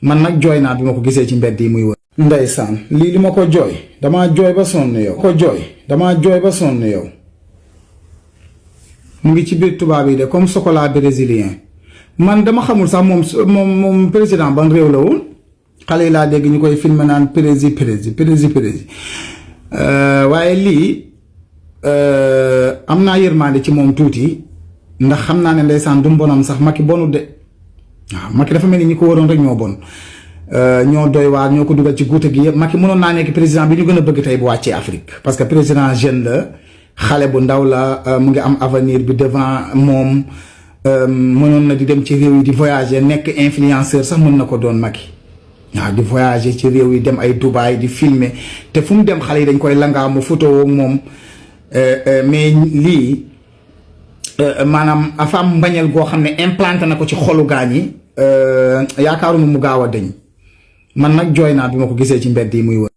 man nag jooy naa bi ma ko gisee ci mbedd yi muy wër. ndeysaan lii li ma ko jooy damaa jooy ba sonn yow mu ngi ci biir tubaab yi de comme chocolat brésilien man dama xamul sax moom président ban réew la woon. xale yi laa dégg ñu koy filmé naan prési waaye lii am naa yërmande ci moom tuuti ndax xam naa ne ndeysaan du mbonam sax Macky bonut de waaw Macky dafa mel ni ñi ko waroon rek ñoo bon ñoo doy waar ñoo ko dugal ci guute gi yëpp Macky mënoon naa nekk président bi ñu gën a bëgg tey bu wàccee Afrique parce que président jeune la xale bu ndaw la mu ngi am avenir bi devant moom mënoon na di dem ci réew yi di voyager nekk influenceur sax mën na ko doon Macky waaw di voyager ci réew yi dem ay Dubaï di filmer te fu mu dem xale yi dañ koy langaamu photo ak moom mais lii maanaam afam mbañeel goo xam ne implanté na ko ci xolu gaañ yi yaakaaruma mu gaaw a deñ man nag jooy naa bi ma ko gisee ci mbedd yi muy wër.